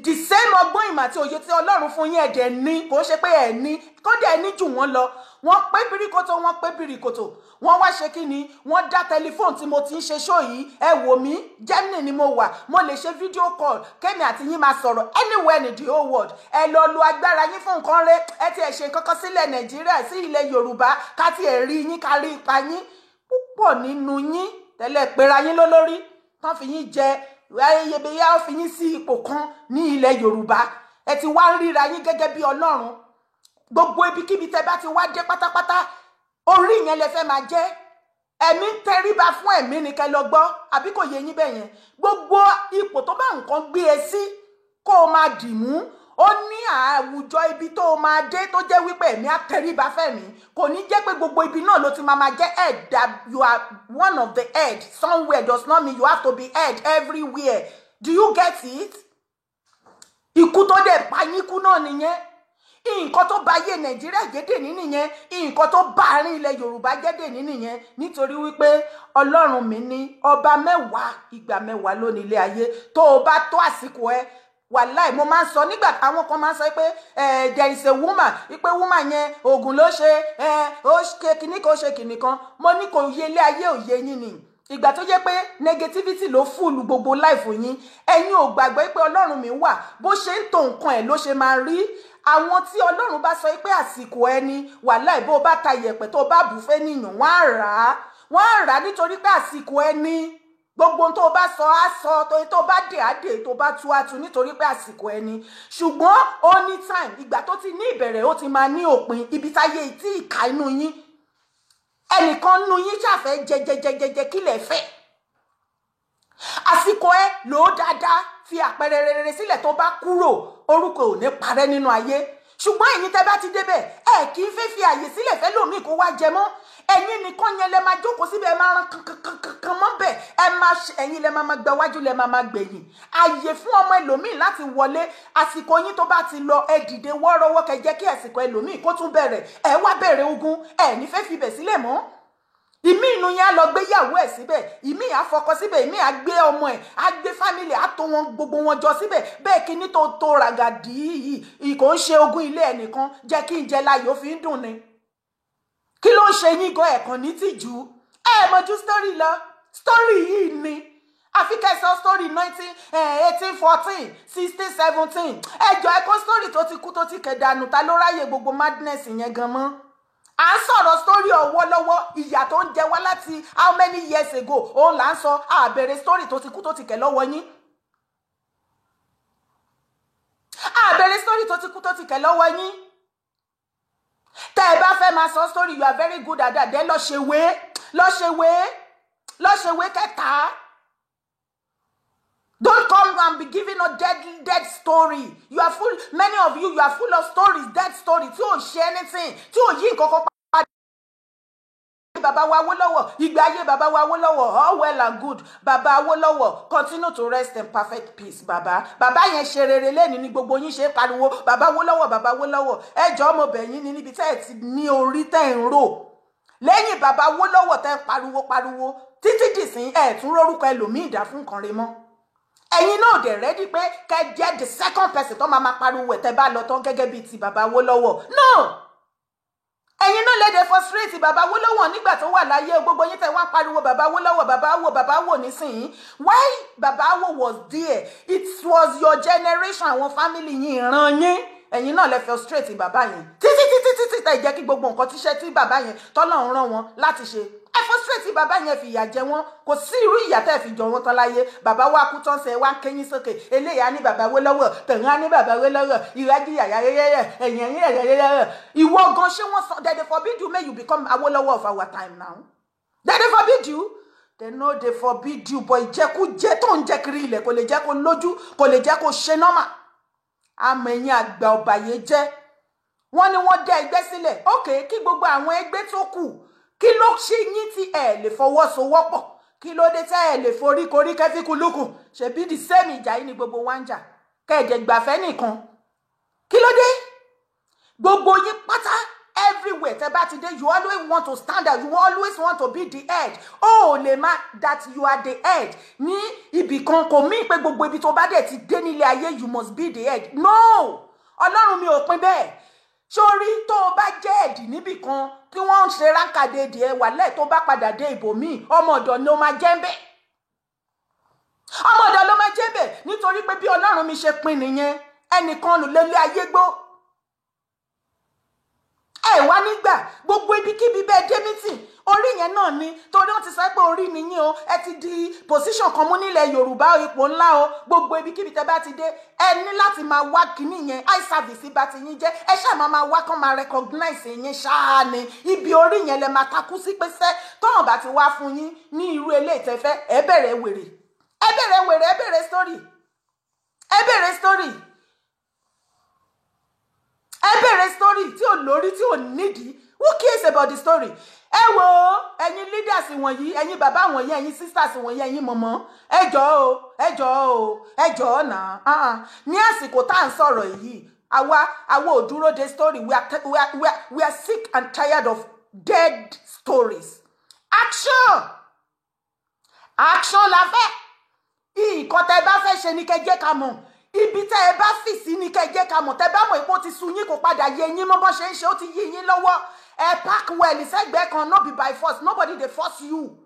the same ọgbọ́n, ìmọ̀ àti òye tí Ọlọ́run fún yín, ẹ̀dẹ̀ ní kò ń ṣe pé ẹ̀ ní, kódà ẹ̀ ní jù wọ́n lọ. Wọ́n pé bíríkótó, wọ́n pé bíríkótó, wọ́n wá ṣe kí ni? Wọ́n dá tẹlifóònù tí mo ti ń ṣe show yìí. Ẹ wò mí, Germany ni mo wà, mo lè ṣe video call kémi àti yín máa sọ̀rọ̀ anywhere in the whole world. Ẹ lọ lu agbára yín fún nǹkan rẹ. Ẹ ti ẹ̀ ṣe nǹkan kan sílẹ̀ Nàìjíríà, sí ilẹ̀ Yorùbá, ká ti ẹ̀ rí yín, ká rí ipa yín. Púpọ̀ nínú yín tẹ́lẹ̀ pera yín lólórí tán fi yín jẹ ayẹyẹbẹyà, ó fi yín sí ipò kan ní ilẹ̀ Yorùbá, ẹ ti wá ń ríra yín gẹ́gẹ́ bí Ọlọ́run. Gbogbo ibikíbi tẹ́ bá ti wá dé pátápátá, orí yẹn lẹ fẹ́ máa jẹ́. Ẹ̀mí ń tẹríba fún ẹ̀mí ni kẹ́ lọ gbọ́, àbí kò yé yín bẹ́ẹ̀ yẹn? Gbogbo ipò tó bá nǹkan gbé e sí, kó o máa dì mú. Ó ní àwùjọ ibi tó o máa dé tó jẹ́ wípé ẹ̀mí á tẹríba fẹ́mi. Kò ní jẹ́ pé gbogbo ibi náà ló ti máa jẹ́ head. That you are one of the head somewhere does not mean you have to be head everywhere. Do you get it? Ikú tó dẹ̀ pa yín kú náà nìyẹn. Nǹkan tó bà ayé Nàìjíríà jẹ́ ní nìyẹn. Nǹkan tó bá àárín ilẹ̀ Yorùbá jẹ́ ní nìyẹn, nítorí wípé Ọlọ́run mi ní ọba 10 ìgbà 10 lónìí ilé ayé. Tó o bá tó àsìkò ẹ, wàláì, mo máa ń sọ nígbà àwọn kan máa ń sọ pé there is a woman, wípé woman yẹn oògùn ló ṣe, ó ṣe kìnnì kan, ó ṣe kìnnì kan. Mo ní kò yé ilé ayé, òye yín ni. Ìgbà tó jẹ́ pé negativity ló full gbogbo life yín, ẹ̀yin ò gbàgbọ́ pé Ọlọ́run mi wà. Bó ṣe ń to nǹkan ẹ̀ ló ṣe máa rí. Àwọn tí Ọlọ́run bá sọ pé àsìkò ẹni, wàláì, bó bá ta yẹ̀pẹ̀ tó bá bù fẹ́ nìyàn, wọ́n á rà á, wọ́n á rà á, nítorí pé àsìkò ẹni. Gbogbo ohun tó bá sọ á sọ, tó bá dè á dè, tó bá tú á tú, nítorí pé àsìkò ẹni. Ṣùgbọ́n ó ní time, ìgbà tó ti ní ìbẹ̀rẹ̀, ó ti máa ní òpin. Ibi táyé tí ìka inú yín, ẹnìkan nínú yín ṣàfẹ́ jẹjẹjẹjẹjẹ. Kí lẹ fẹ́? Àsìkò ẹ lò ó dáadáa, fi àpẹẹrẹ rere sílẹ̀. Tó bá kúrò, orúkọ ò ní parẹ́ nínú ayé. Ṣùgbọ́n ẹ̀yin tẹ́ bá ti débẹ̀, ẹ kì í fẹ́ fi àyè sílẹ̀ fẹ́ lòmíì kó wá jẹ mọ́. Ẹ̀yin nìkan yẹn lẹ máa jókòó síbẹ̀, ẹ máa rán kankankankan mọ́ bẹ̀, ẹ máa ṣe, ẹ̀yin lẹ máa máa gba wájú, lẹ máa máa gbẹ̀yìn. Àyè fún ọmọ ẹlòmíì láti wọlé, àsìkò yín tó bá ti lọ, ẹ dìde wọ́ọ́rọ́wọ́, kẹ́ jẹ́ kí àsìkò ẹlòmíì kó tún bẹ̀rẹ̀. Ẹ wá bẹ̀rẹ̀ ogun, ẹ ní fẹ́ fi bẹ̀ sílẹ̀ mọ́. Ìmí inú yẹn á lọ gbéyàwó ẹ̀ síbẹ̀, ìmí á fọkọ síbẹ̀, ìmí á gbé ọmọ ẹ̀, á gbé family, á tó wọn gbogbo wọn jọ síbẹ̀. Bẹ́ẹ̀ kí ní tó ràgàdì yìí kò ń ṣe ogún ilé ẹnìkan. Jẹ́ kí n jẹ láyò fi ń dùn ni. Kí ló ń ṣe yín gan? Ẹ̀kan ní tìjú, ẹ mọ̀jú story lọ. Story yìí ni àfi kẹsàn story 19, 1814, 16, 17. Ẹjọ, ẹkọ story tó ti kú, tó ti kẹdànù. Ta ló ráyè gbogbo madness yẹn gan mọ́? À ń sọ̀rọ̀ story ọwọ́lọ́wọ́, ìyà tó ń jẹ wá láti how many years ago, òun là ń sọ. Àbẹ̀rẹ̀ story tó ti kú, tó ti kẹ̀ lọ́wọ́ yín. Àbẹ̀rẹ̀ story tó ti kú, tó ti kẹ̀ lọ́wọ́ yín. Tẹ́ ẹ bá fẹ́ máa sọ story, you are very good at that. Then lọ ṣe wé, lọ ṣe wé, lọ ṣe wé kẹta. Don't come and be giving a dead dead story. You are full, many of you, you are full of stories, dead story tí ò ṣe anything, tí ò yí nǹkan kan padà. Bàbá wa Awólọ́wọ̀, ìgbà ayé bàbá wa Awólọ́wọ̀, all well and good. Bàbá Awólọ́wọ̀, continue to rest in perfect peace. Bàbá, bàbá yẹn ṣe rere lẹ́ni ní gbogbo yín ṣe é pariwo bàbá Awólọ́wọ̀, bàbá Awólọ́wọ̀. Ẹ jọ̀ọ́, mo bẹ̀ yín ní níbi tẹ́ ẹ ti ní orí tẹ́ ẹ̀ ń rò lẹ́yìn bàbá Awólọ́wọ̀, tẹ́ ń pariwo pariwo títí dìsín, ẹ̀ tún rórúkọ ẹlòmíì dá fún nǹkan rẹ mọ́. Ẹ̀yin náà dẹ̀ ready pé kẹ́ jẹ́ the second person tó máa ma pariwo ẹ̀ tẹ́ bá lọ tán, gẹ́gẹ́ bíi ti bàbá Awólọ́wọ̀. No, ẹ̀yin náà léde frustrate bàbá Awólọ́wọ̀ nígbà tó wà láyé. Gbogbo yín tẹ́ wá pariwo bàbá Awólọ́wọ̀, bàbá Awo, bàbá Awo nísìnyí, why bàbá Awo was there, it was your generation, àwọn family yín, ìran yín. Ẹ̀yin náà lè frustrate bàbá yẹn títí títí títí tẹ́ jẹ́ kí gbogbo nǹkan tíṣẹ́ tí bàbá yẹn tọ́lọ́run rán wọn láti ṣe, ẹ frustrate bàbá yẹn, fìyà jẹ wọn. Kò sí irú ìyà tẹ́ fi jọ wọn tán láyé. Bàbá wa kú tán, sẹ wá ń kéyín sókè. Eléyà ní bàbá Awólọ́wọ̀, tẹ̀hún á ní bàbá Awólọ́wọ̀, ìwájú yàyà yẹ́yẹ́, ẹ̀yìn ẹ̀yìn ẹ̀yẹ́. Ìwọ gan, ṣé wọ́n sọ they dey forbid you make you become Awólọ́wọ̀ of our time now? They dey forbid you? They no dey forbid you, but ìjẹkújẹ tó ń jẹ kiri ilẹ̀ kò lè jẹ́ kó lójú, kò lè jẹ́ kó ṣe normal. Àmọ́ ẹ̀yin àgbà ọ̀bàyé jẹ́, wọ́n ní wọ́n dá ẹgbẹ́ sílẹ̀. Ókè, kí gbogbo àwọn ẹgbẹ́ tó kù, kí ló ṣe yín tí ẹ lè fọwọ́sowọ́pọ̀? Kí ló dé tẹ́ ẹ lè foríkorí kẹ́fíkúlùkù? Ṣebí the same ìjà yìí ni gbogbo wa ń jà, kẹ́ẹ̀dẹ̀ gbàfẹ́ nìkan. Kí ló dé? Gbogbo yín pátá, everywhere tẹ́ bá ti dé, you always want to stand out, you always want to be the head. Ó lè má that you are the head ní ibì kan, kò mí pé gbogbo ibi tó bá dẹ̀ ti dé nílé ayé, you must be the head. No, Ọlọ́run mi ò pín bẹ́ẹ̀. Sórí tó o bá jẹ́ head níbì kan tí wọ́n ń ṣe ránkàdédè ẹ wà lẹ́ẹ̀, tó bá padà dé ibòmíì, ọmọ ọ̀dọ̀ ni ó máa jẹ́ ń bẹ́ẹ̀, ọmọ ọ̀dọ̀ ló máa jẹ́ bẹ́ẹ̀, nítorí pé bí Ọlọ́run mi ṣe pín nìyẹn. Ẹnìkan ló lé ayé gbó ẹ wá nígbà gbogbo ibikíbi bẹ́ẹ̀ dé meeting, orí yẹn náà ni, torí wọ́n ti sọ pé orí ni yín o. Ẹ ti di position kan mú nílẹ̀ Yorùbá, ipò ńlá o. Gbogbo ibikíbi tẹ́ bá ti dé, ẹ ní láti máa wá kíní yẹn, eye service bá ti yín jẹ́. Ẹ ṣáà máa máa wá kán máa recognize yín ṣáá ni. Ibi orí yẹn lẹ máa takú sí pé sẹ́ tọ́hàn bá ti wá fún yín ní irú eléyìí tẹ́fẹ́, ẹ bẹ̀rẹ̀ wèrè, ẹ bẹ̀rẹ̀ wèrè, ẹ bẹ̀rẹ̀ story, ẹ bẹ̀rẹ̀ story, ẹ bẹ̀rẹ̀ story tí ò lórí, tí ò nídìí. Who cares about the story? Ẹ wo ẹ̀yin leaders wọ̀nyí, ẹ̀yin bàbá wọ̀nyí, ẹ̀yin sisters wọ̀nyí, ẹ̀yin mọ̀mọ́, ẹ jọ̀ọ́ o, ẹ jọ̀ọ́ o, ẹ jọ̀ọ́ náà. Ní àsìkò tá à ń sọ̀rọ̀ yìí, àwa ò dúró de story. We are sick and tired of dead stories. Action, action la fẹ́. Nǹkan tẹ́ bá fẹ́ ṣe ni kẹ́ jẹ́ ká mọ̀. Ibi tẹ́ ẹ bá fì sí ni kẹ́ jẹ́ ká mọ̀. Tẹ́ bá mọ̀ ipò ti sú yín, kò padà yé yín mọ́ bọ́n ṣe ń ṣe, ó ti yí yín lọ́wọ́, ẹ pack well sẹ́gbẹ̀ẹ́ kan. No be by force, nobody dey force you.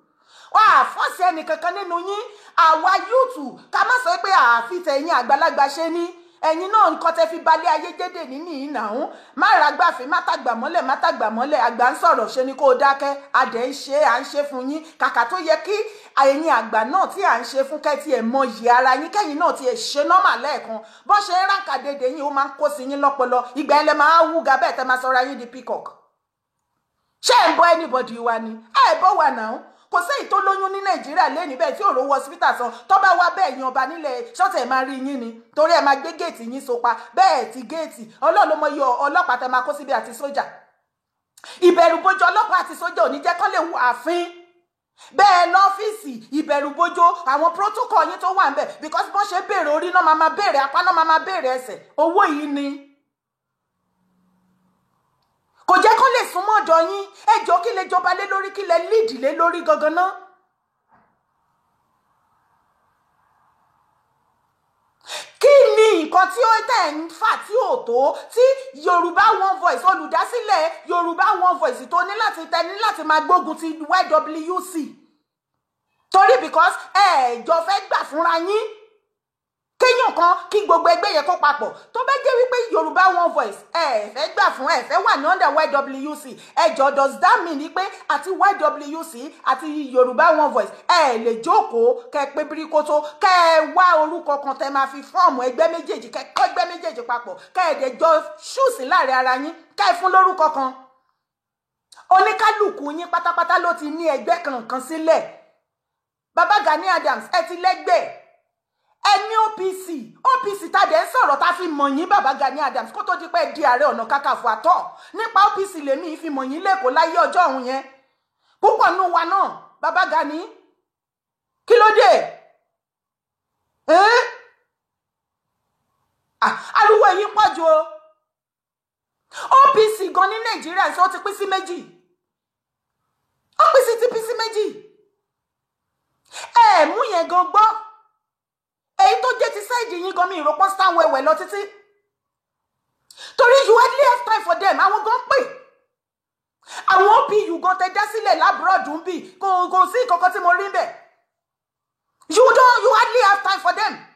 Wà á force ẹnì kankan nínú yín. Àwa youth, ká má sọ pé àfi tẹ̀yìn àgbàlagbà ṣe ní. Ẹ̀yin náà nǹkan tẹ́ fi balẹ̀ ayé jẹ́dè nínú ìnáwó. Má ra gbàfin, má tàgbà mọ́lẹ̀, má tàgbà mọ́lẹ̀. Àgbà ń sọ̀rọ̀ ṣe ni kó o dákẹ́. Adẹ̀ ń ṣe, à ń ṣe fún yín. Kàkà tó yẹ kí ẹ̀yin àgbà náà tí à ń ṣe fún kẹ́ tí ẹ̀ mọ yìí ara yín, kẹ́yìn náà tí ẹ̀ ṣe nọ́mà lẹ́ẹ̀kan. Bọ́ ṣe ń ránkà dédé yín, ó máa ń kó sí yín lọ́pọlọ. Ìgbà yẹn lẹ máa wúga bẹ́ẹ̀ tẹ́ máa sọra yín di peacock. Ṣé ẹ̀ ń bọ́ anybody wa ni? Ẹ̀ bọ́ wa náà. Kò séyìí tó lóyún ní Nàìjíríà lẹ́ni bẹ́ẹ̀ tí òró wọ hospital san. Tó bá wá bẹ́ẹ̀ yan ọba nílẹ̀ ṣọ́ọ̀tì ẹ̀ máa rí yín ni, torí ẹ̀ máa gbé géètì yín sopa bẹ́ẹ̀ ti géètì. Ọlọ́run ló mọ iye ọlọ́pàá tẹ máa kó síbi àti sójà. Ìbẹ̀rùbojo ọlọ́pàá àti sójà ò ní jẹ́ kán lè wọ ààfin. Bẹ́ẹ̀ lọ́fíìsì ìbẹ̀rùbojo àwọn protocol yín tó wà ń bẹ̀, because bọ́n ṣe béèrè orí náà máa máa béèrè apá náà máa máa béèrè ẹsẹ̀. Owó yìí ni kò jẹ́ kó lè súnmọ́ ọ̀dọ̀ yín. Ẹ jọ̀ọ́, kí lè jọba lé lórí, kí lè líìdì lé lórí gangan náà? Kí ni nǹkan tí ó tẹ̀ ń fà tí ò tó tí Yorùbá One Voice, olùdásílẹ̀ Yorùbá One Voice, tó ní láti tẹ ní láti máa gbógun ti YWC? Torí because ẹ jọ fẹ́ gbà fúnra yín kéèyàn kan kí gbogbo ẹgbẹ́ yẹn kó papọ̀. Tó bá jẹ́ wípé Yorùbá One Voice ẹ fẹ́ gbà fún, ẹ fẹ́ wà ní under YWC, ẹ jọ, does that mean ni pé àti YWC àti Yorùbá One Voice ẹ lè jókòó kẹ pé bíríkótó, kẹ wá orúkọ kan tẹ máa fi form ẹgbẹ́ méjèèjì, kẹ kọ́ ẹgbẹ́ méjèèjì papọ̀, kẹ ẹ dẹ̀ jọ ṣùsì láàrin ara yín, kẹ fún lórúkọ kan? Oníkálukú yín pátápátá ló ti ní ẹgbẹ́ kankan sílẹ̀. Bàbá Gani Adams, ẹ ti lẹ́gbẹ̀ẹ́, ẹ ní OPC. OPC tá a dẹ̀ ń sọ̀rọ̀ tá a fi mọ̀ yín, bàbá Gani Adams, kó tó di pé di Ààrẹ Ọ̀nà Kakanfò àtọ̀ nípa OPC lèmi fi mọ̀ yín lẹ́kọ̀ọ́ láyé ọjọ́ ọ̀hún yẹn, púpọ̀ nù wa náà. Bàbá Gani, kí ló dé? Ẹ́n? Ah, ariwo yìí pọ̀ jù o. OPC gan ní Nàìjíríà ṣé ó ti pín sí méjì? OPC ti pín sí méjì. Ẹ mú yẹn gan gbọ́. Èyí tó jẹ́ ti side yín gan, mi ìrọ́pọ̀ stand wẹ̀wẹ̀ lọ títí, torí you hardly have time for them. Àwọn gan pè àwọn OPU gan tẹ dá sílẹ̀ l'abroad ń bì, kò sí ìkọ̀kọ̀ tí mo rí bẹ̀. You hardly have time for them.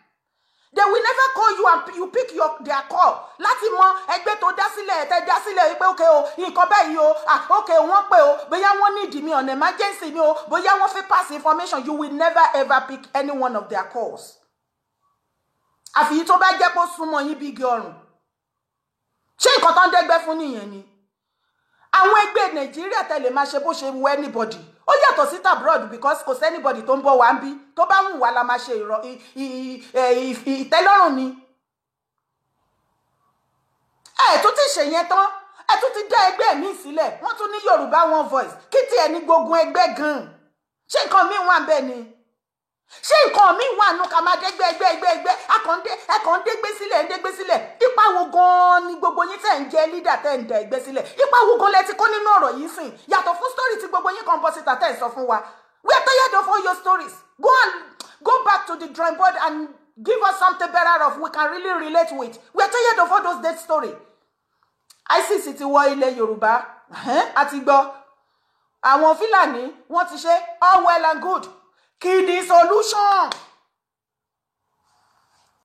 They will never call you and you pick their call láti mọ ẹgbẹ́ tó dá sílẹ̀, tẹ dá sílẹ̀ pé okay o, nǹkan báyìí o, ah okay, wọ́n pè o, bóyá wọ́n need mi on emergency mi o, bóyá wọ́n fẹ́ pass information. You will never ever pick any one of their calls, àfi tó bá jẹ́ pé ó súnmọ́ yín bí igi ọrùn. Ṣé nǹkan tó ń dẹ́gbẹ́ fún nìyẹn ni? Àwọn ẹgbẹ́ Nàìjíríà tẹ̀lé máa ṣe bó ṣe wù anybody, ó yàtọ̀ sí abroad, because kò sí anybody tó ń bọ̀ wá ń bí. Tó bá wù wá la máa ṣe ìtẹ́lọ́rùn ni. Ẹ tún ti ṣe yẹn tán, ẹ tún ti dá ẹgbẹ́ míì sílẹ̀. Wọ́n tún ní Yorùbá One Voice. Kí tiẹ̀ ní gbogbo ẹgbẹ́ gan-an? Ṣé nǹkan míì wà bẹ́ẹ̀ ni? Ṣé nǹkan míì wà nù ká máa dẹ́gbẹ́ ẹgbẹ́ ẹgbẹ́ ẹgbẹ́? Akọ̀ǹdé ẹkọ̀ǹdé gbé sílẹ̀, ń dégbé sílẹ̀. Ipa wo gan-an ni gbogbo yín tẹ̀ ń jẹ́ leader tẹ̀ ń dẹ̀ ẹgbẹ́ sílẹ̀, ipa wo gan lẹ ti kó nínú ọ̀rọ̀ yìí sìn, yàtọ̀ fún story tí gbogbo yín kan bọ́ síta tẹ̀ ń sọ fún wa? We are tired of all your stories. Go and go back to the drawing board and give us something better of we can really relate with. We are tired of all those dead story. ISIS ti wọ ilẹ̀ Yorùbá, àti gbọ́ àwọn Fúlàní wọ́n ti ṣe. All well and good. Kí ni solution?